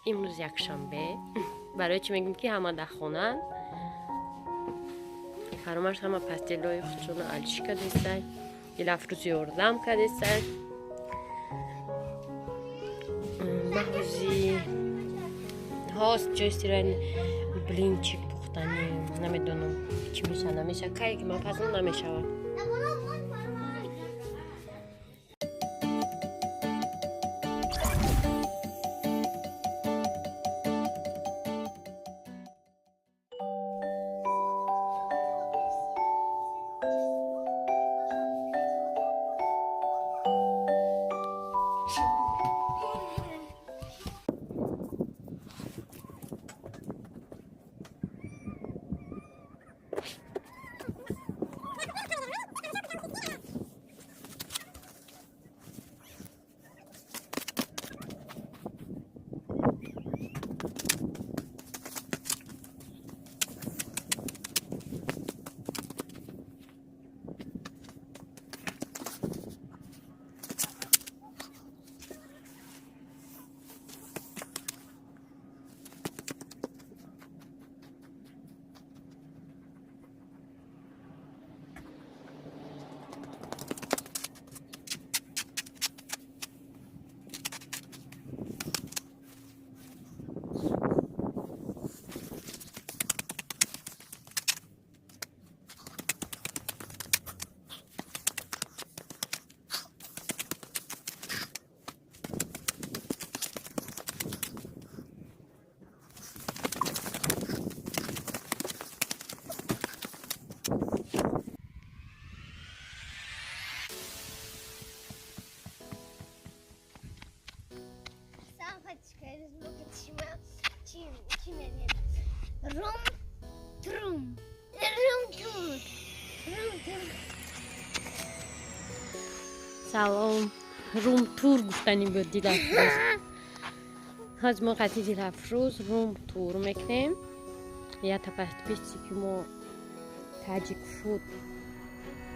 Имрӯз якшанбе. Барои чӣ мегӯем ки ҳама дар хонаанд. Фаромарз ҳама пастелҳои худшонро алиши кардестай. Дилафрӯз ёрдам кардестай. Маҳӯзи ҳост ҷои стирани блинчик пухтани намедонам чӣ меша намеша. Кае ки ман пазм намешавад. Салом. Рум тур гуфтанӣ буд Дилафрӯз. Ҳоз мо қатъи Дилафрӯз рум тур мекунем. Ята подписчики мо Таҷик фуд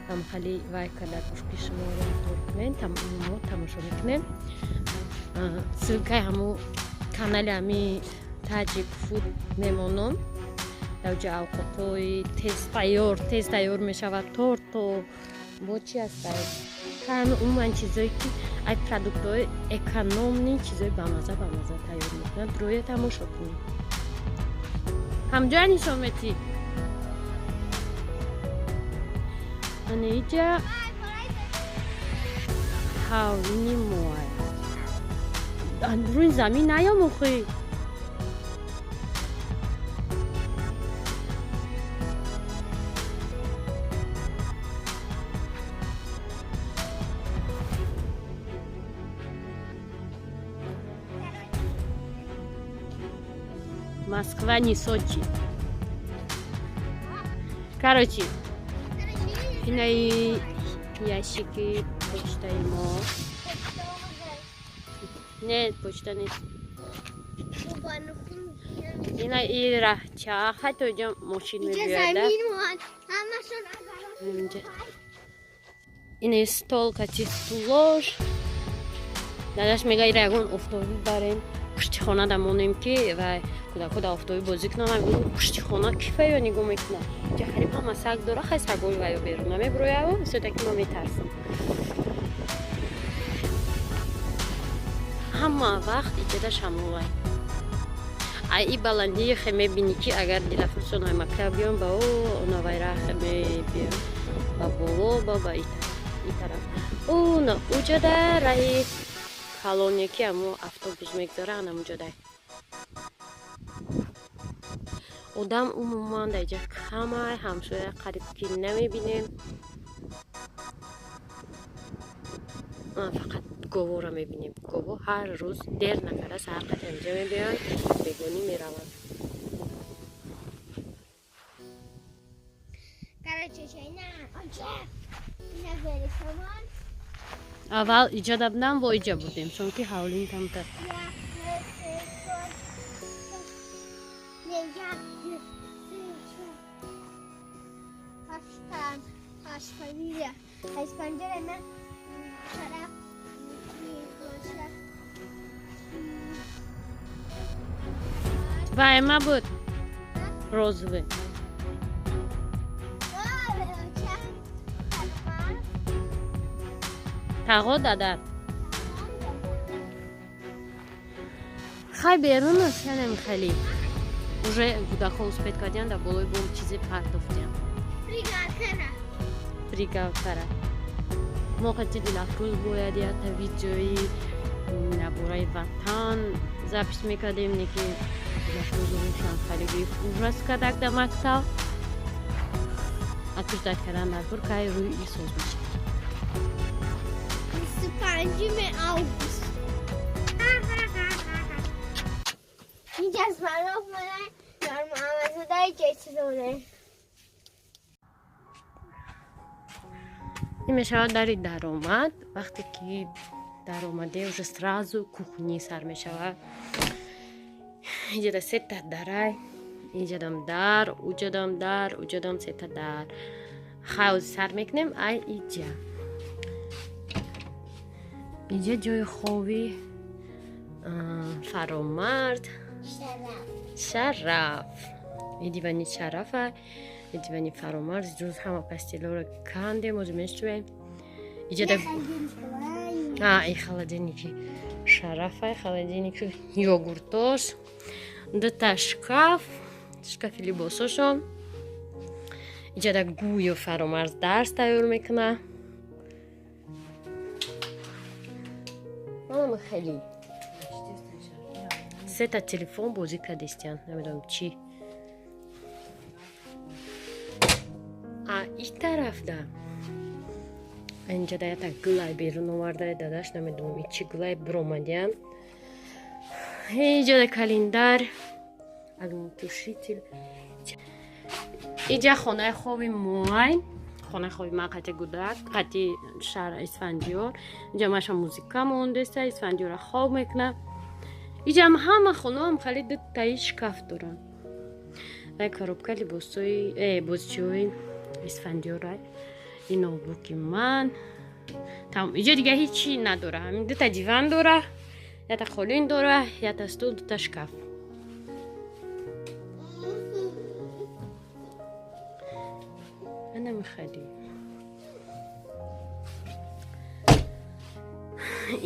ҳамхали вай карда гуфт ки шумо рум тур кунед, мо тамошо мекунем. Ссылкаи ҳаму канали ҳами Таҷик фуд мемонам. Дар ҷо авқотҳои тез тайёр мешавад, торту бо чи ҳастай? Ҳама умуман чизое ки ай продуктҳои экономни чизои бамаза бамаза тайёр мекунад, рӯя тамошо кунед. Ҳамҷоя нишон метӣ. Ана иҷа ҳавлини моай. Рӯи замин наём охи. Москва не Сочи. Короче, инаи ящики почтаи мо. Не, почта нест. Ина и раҳча, ҳатто иҷо мошин мебиёда. Ина стол кати стулош. Дадаш мега ира ягон офтобӣ барем. Пушти хона да монем ки ва кӯдако да офтобӣ бозӣ кунам. Пушти хона ки вайё нигоҳ мекунад? Ҷа қариб ҳама саг дора, хай сагои вайё берун намебирояв, всё-таки ман метарсам. Ҳама вақт иҷода шамолай. Ай и баландии хе мебинӣ ки агар Дилафрӯзон ай мактаб биён ба о онавайра хе мебиён ба боло ба и тараф. Она уҷода раҳи калоне ки ҳамо автобус мегзара анамуҷодай. Одам умуман дар иҷа камай, ҳамсоя қариб ки намебинем. Фақат говора мебинем. Гово ҳар рӯз дер накарда саҳар қати ҳамиҷа мебиёянд, бегонӣ мераванд. Аввал иҷода будам, во иҷа будем, чунки ҳавлин камтар. Вайма буд розовый. Тағо дадад. Хай, берун янем, хеле уже кӯдакҳо успеть кардиян, дар болои бом чизе партофтиян. Пригалкара. Мо қати Дилафрӯз бояд ята видеои дар бораи ватан запись мекардем, не ки Дилафрӯз рӯшан хеле гирифт, ужас кардак дар мактаб. Отсуждать кардан дар кор, кай рӯи исоз мешавад. 25 август. Инҷа аз мароф мана дар Муҳаммадзодаи ҷойчизоне. Ин мешавад дари даромад. Вақте ки даромаде, уже сразу кухни сар мешавад. Иҷада сета дарай, иҷадам дар, уҷадам дар, уҷадам сета дар. Хай, сар мекунем ай иҷа. Иҷа ҷои хови Фаромард, Шараф. И дивани Шарафа, и дивани Фаромард. Ҷуз ҳама постелоро кандем, озу мешӯем. Иҷада и холодильники Шарафа, холодильники йогуртош, дута шкаф, шкафи либосошон. Иҷада гӯё Фаромарз дарс тайёр мекуна. Манам хеле сета телефон бозӣ кардистиян, намедонам чӣ. А и тарафда инҷада ята гулай берун оварда дадаш, намедонам и чӣ гулай биромадиян. Иҷада календар, огнетушитель. Иҷа хонаи хоби моай, хонаи хоби ман қати гудак, қати шаҳр Исфандиёр. Инҷа маша музика мондеста, Исфандиёра хоб мекуна. Иҷам ҳама хонаам хеле дутаи шкаф доранд. Вай коробка либосои бозичиҳои Исфандиёра. Ин ноутбуки ман. Тамом, иҷа дига ҳечи надора. Ҳамин дута диван дора, ята қолин дора, ята стул, дута шкаф. Ана мехали.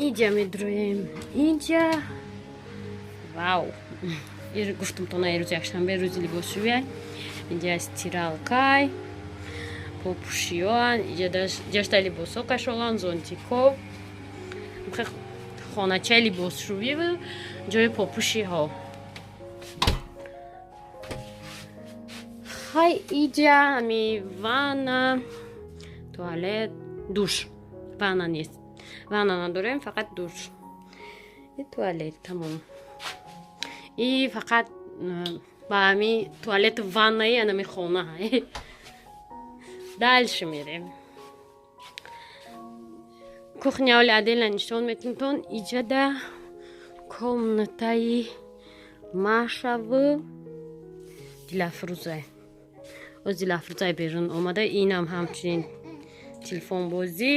Иҷа медроем. Иҷа вау. Гуфтум то на рӯзи якшанбе рӯзи либосшӯяй. Инҷа стиралкай, попӯшиёан, иҷашта либосо кашолан, зонтико. Хоначаи либосшӯӣ, ҷои попӯшиҳо. Хай, иҷа ами ванна, туалет, душ. Ванна нест. Ванна надорем, фақат душ. И туалет тамом. И фақат ба ами туалету ваннаи анами хона. Дальше мерем. Кухня оли отдельно нишон метунтон. Иҷада комнатаи Машаву Дилафрӯзай. Оз Дилафрӯзай берун омада, инам ҳамчунин телефонбозӣ.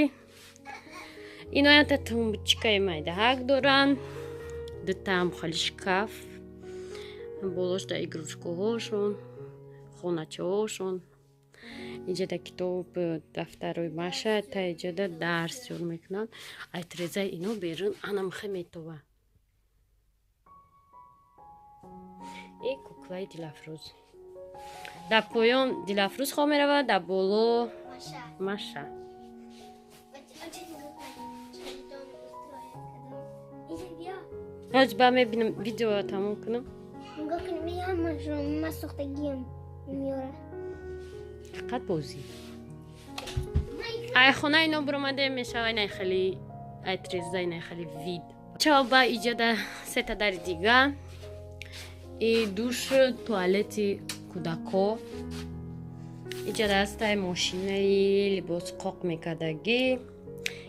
Ино ята тумбочкаи майдаҳак доранд, дутаам холи шкаф, болошда игрушкаҳошон, хоначаҳошон. Иҷада китоб, дафтарои Маша, та иҷада дарс ҷор мекунанд. Ай трезаи ино берун анамхе метова. И куклаи Дилафрӯз. Дар поён Дилафрӯз хоб меравад, дар боло Маша. Ҳоҷ ба мебинам, видеоро тамом кунам. Нигоҳ кунем, ҳамашро ман сохтагиам меёра. Фақат бозӣ. Ай хона ино биромаде мешава инай хеле ай треза, инай хеле вид. Чао, ба иҷада сета дари дига. И душ, туалети кӯдако. Иҷада ҳастай мошинаи либос қоқ мекардагӣ.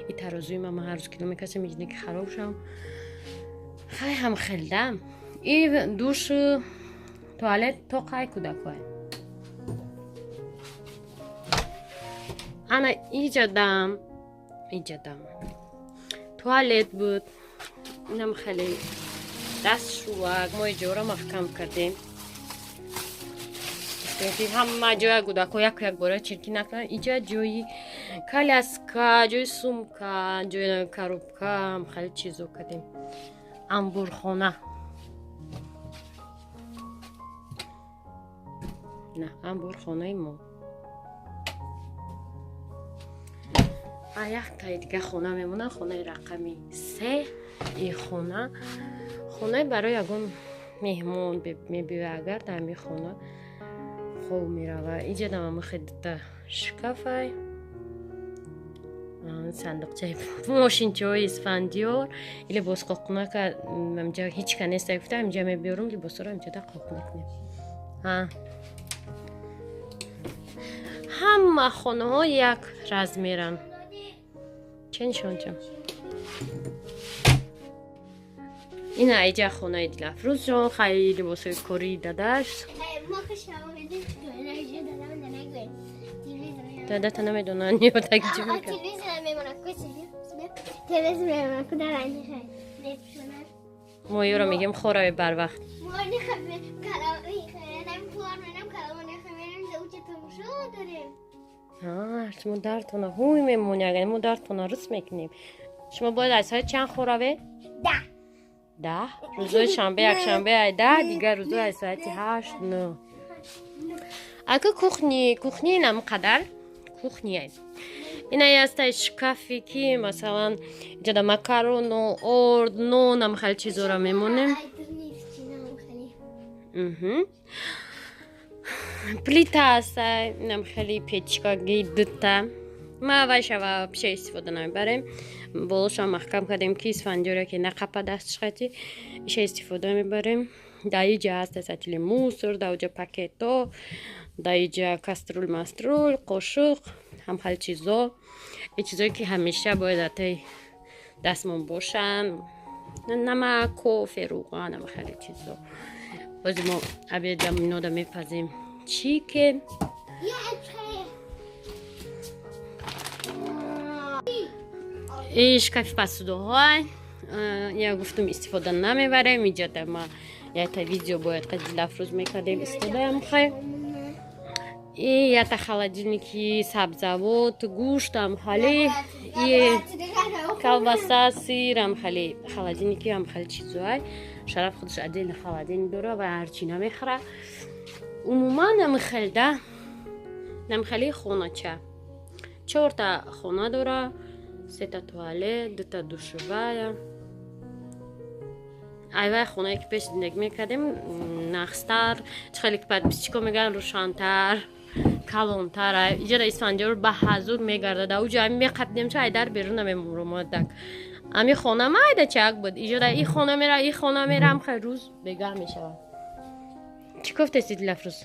И тарозуи ман ҳар рӯз кило мекашам, иҷине ки хароб шавам. Хай, ҳам хелдам. И душ, туалет тоқай кӯдакое. Ана иҷадам, иҷадам. Туалет буд. Инам хеле Дастшӯвак мо иҷора маҳкам кардем. Ҳама ҷоя гудако яку як бора чиркӣ накунанд. Иҷа ҷои коляска, ҷои сумка, ҷои коробка, хеле чизо кардем. Амбурхона. На, амбурхонаи мо. Яктаи дига хона мемонад, хонаи рақами 3. И хона хонаи барои ягон меҳмон мебиёяд, агар дар ҳамин хона хоб мерава. Иҷа дамамахе дута шкафай, сандуқчаи мошинчаҳои Исфандиёр. И либос қоқунака амҷа ҳеҷ ка неста гуфта, амҷа мебиёрум либосҳоро, амҷада қоқ мекунем. Ҳама хонаҳо як размеранд. Че нишончам? Ина иҷа хонаи Дилафрӯзҷон, хайли либосҳои кории дадаш. Дадата намедонанд ё таги чӣ мекард? Мо ёро мегем хораве барвақт. Шумо дартона ҳуй мемонӣ, агар мо дартона рус мекунем. Шумо бояд аз соати чанд хораве? 10. Рӯзои шанбе, якшанбе ай 10, дигар рӯзои аз соати 8, 9. Ака кухни инам қадар кухния. Ина ястай шкафи ки масалан иҷода макарону, орд, нонам хеле чизора мемонем. Плита ҳастай, инам хеле печкаги дута. Ма вайшава пиша истифода намебарем. Болошам маҳкам кардем ки Исфандиёре ки нақапа дастш қати иша истифода мебарем. Дар иҷа ҳаста сатили мусор, дар уҷа пакето, дар иҷа каструл маструл, қошуқ, ҳам хеле чизо. И чизое ки ҳамеша бояд дар таи дастмон бошанд. Намак, кофе, рӯған, ҳам хеле чизо. Бози мо обедам инода мепазем. Чикен. И шкафи пасудоҳой. Я гуфтум истифода намебарем. Иҷа ма якта видео бояд қад Дилафрӯз мекардем, истодаям хай. И якта холодильники сабзавот, гӯштам хали, и колбаса, сирам хали, холодильники ам хали чизоай. Шараф худаш отдельно холодильник дора ва ҳарчи намехӯра. Умуман намхелда, намхели хонача. 4та хона дора, 3та туалет, 2та душевая. Айвай хонае ки пеш зиндагӣ мекардем, нақстар, чӣ хеле ки подписчико мегӯянд, рӯшантар, калонтар. Иҷара Исфандиёр ба ҳазур мегардад. Ауҷа ами меқапидем, ча айдар берун намемуромадак. Ами хона майда чак буд. Иҷора и хона мера, и хона мерам, хай рӯз бегаҳ мешавад. Чӣ гуфтеси, Дилафрӯз?